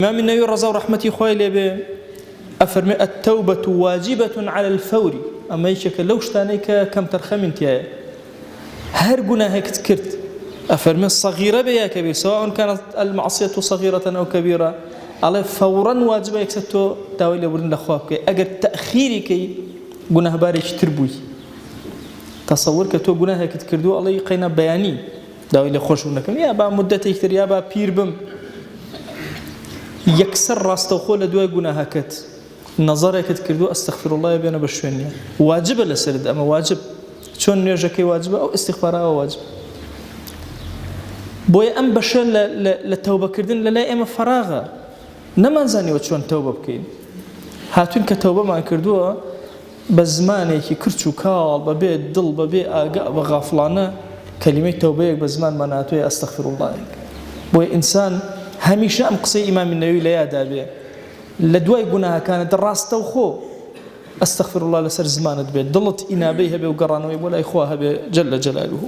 ئیمامی نەوی ڕەزا و ڕەحمەتی خوای لێ بێ ئەفەرمێ التوبة واجبة علی الفور ئەمە یەکێکە لەو شتانەی کە کەمتەرخەمین تیایە هەر گوناهێکت کرد ئەفەرمێ صغیرە بێ یا کبیر سواء كانت المعصية صغيرة أو كبيرة ئەڵێ فورا واجبە یەکسەر تۆ داوای لێبوردن لە خوا بکەی ئەگەر تەئخیری کەی گوناهبارێکی تر بووی تەسەور کە تۆ گوناهێکت کردووە ئەڵێی قەینا بەیانی داوای لێ خۆش بوون دەکەم یا با مدەتێک تر یا با پیر بم یەکسەر ڕاستەوخۆ لە دوای گوناهەکەت نەزەرێکت کردو ئەستەغفر اللە بێنە بە شوێنیان واجبە لەسەرت ئەمە واجب چۆن نوێژەکەی واجبە ئەو ئیستیغفارەوە واجب بۆیە ئەم بەشە لە تەوبەکردن لە لای ئێمە فەراغە نەمانزانیوە چۆن تەوبە بکەین هاتوون کە تەوبەمان کردووە بە زمانێکی کرچ و کاڵ، بە بێ دڵ، بە بێ ئاگا، بە غافڵانە کەلیمەی تەوبەیەک بە زمانمان هاتووە یا ئەستەغفیروڵڵایەک. بۆیە ئینسان هەمیشە ئەم قسەی ئیمامی نەوەوی لە یادا بێ، لە دوای گوناهەکانت ڕاستەوخۆ ئەستەغفیروڵڵا لەسەر زمانت بێ، دڵت ئینابەی هەبێ و گەڕانەوەی بۆ لای خوا هەبێ جل جلاله.